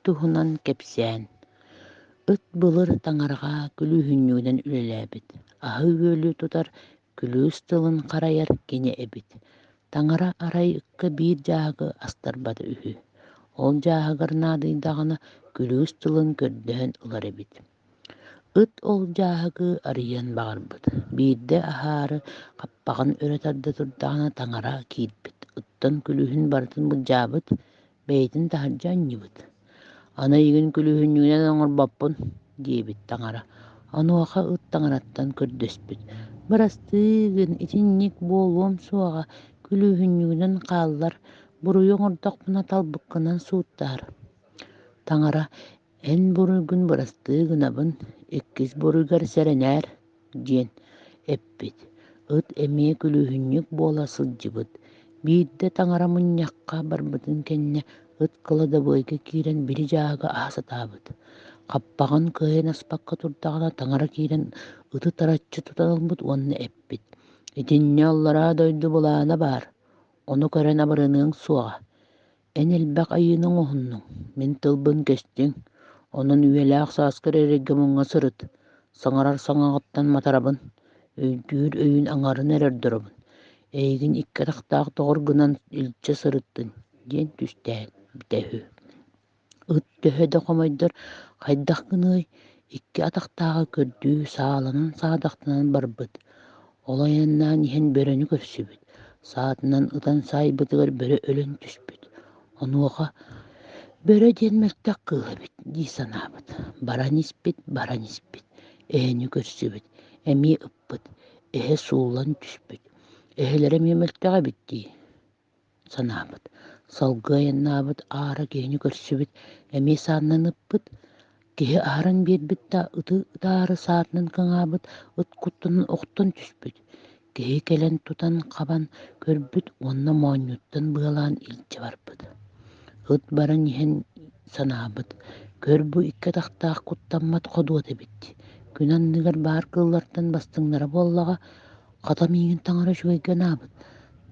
Туһунан кэпсээн. Ыт былыр таҥараҕа күлүүһүнньүгүнэн үлэлээбит, аһы-үөлү тутар, күлүүс тылын харайар кини эбит. Таҥара арай ыкка биир дьааһыгы астарбата үһү. Ол дьааһыгар наадыйдаҕына күлүүс тылын көрдөһөн ылар эбит. Ыт ол дьааһыгы арыйыан баҕарбыт. Биирдэ аһаары хаппаҕын өрө тарда турдаҕына таҥара киирбит, ыттан күлүүһүн барытын былдьаабыт, бэйэтин таһырдьа анньыбыт. «Аны эйигин күлүүһүнньүгүнэн оҥорбоппун» диэбит таҥара. Онуоха ыт таҥараттан көрдөспүт: «Бырастыы гын, итинник буолуом суоҕа, күлүүһүнньүгүнэн хааллар, буруйу оҥордохпуна талбыккынан сууттаар». Таҥара «Эн буруйгун бырастыы гынабын, иккис буруйгар сэрэнээр» диэн эппит. Ыт эмиэ күлүүһүнньүк буола сылдьыбыт. Биирдэ таҥара мунньахха барбытын кэннэ ыт кыладабыайга киирэн били дьааһыгы аһа сатаабыт. Хаппаҕын кыайан аспакка турдаҕына таҥара киирэн ыты тараччы тутан ылбыт уонна эппит: «Итиннэ аллараа дойду былаана баар, ону көрөн абырыныаҥ суоҕа. Эн элбэх айыыны оҥоһуннуҥ, мин тылбын кэстиҥ, онон үйэлээх сааскар эрэйгэ-муҥҥа сырыт, саҥарар саҥаҕыттан матарабын, өйдүүр өйүн аҥарын эрэ ордоробун, эйигин икки атахтаах доҕор гынан илдьэ сырыттын» диэн түстээбитэ үһү. Ыт төһө да хомойдор хайдах гыныай, икки атахтааҕы көрдүү сааланан-саадахтанан барбыт. Ол айаннаан иһэн бөрөнү көрсүбүт, саатынан ытан саайбытыгар бөрө өлөн түспүт. Онуоха «Бөрө диэн мөлтөх кыыл эбит» дии санаабыт. Баран испит, баран испит, эһэни көрсүбүт, эмиэ ыппыт, эһэ сууллан түспүт. Эһэлэрэ эмиэ мөлтөх эбит дии санаабыт. Салгыы айаннаабыт аара киһини көрсүбүт, эмиэ сааннан ыппыт. Киһи аһаран биэрбит да, ыты ытаары саатынан кыҥаабыт, ыт куттанан охтон түспүт. Киһи кэлэн тутан-хабан көрбүт уонна моонньуттан быалаан илдьэ барбыт. Ыт баран иһэн санаабыт: «Көр бу икки атахтаах куттаммат ходуот эбит, күн анныгар баар кыыллартан бастыҥнара буоллаҕа, Хата миигин таҥара үчүгэйгэ анаабыт,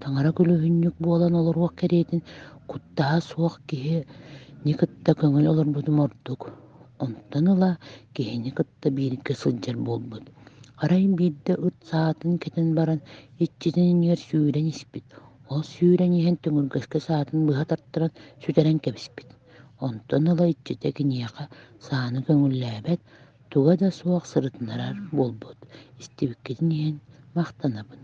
таҥара күлүһүнньүк буолан олоруох кэриэтин куттаһа суох киһини кытта көҥүл олорбутум ордук. Онтон ыла киһини кытта бииргэ сылдьар буолбут. Арай биирдэ ыт саатын кэтэн баран иччитин иннигэр сүүрэн испит. Ол сүүрэн иһэн төҥүргэскэ саатын быһа тартаран сүтэрэн кэбиспит. Онтон ыла иччитэ киниэхэ сааны көҥүллээбэт, туга да суох сырытыннарар буолбут, истибиккитин иһин махтанабын.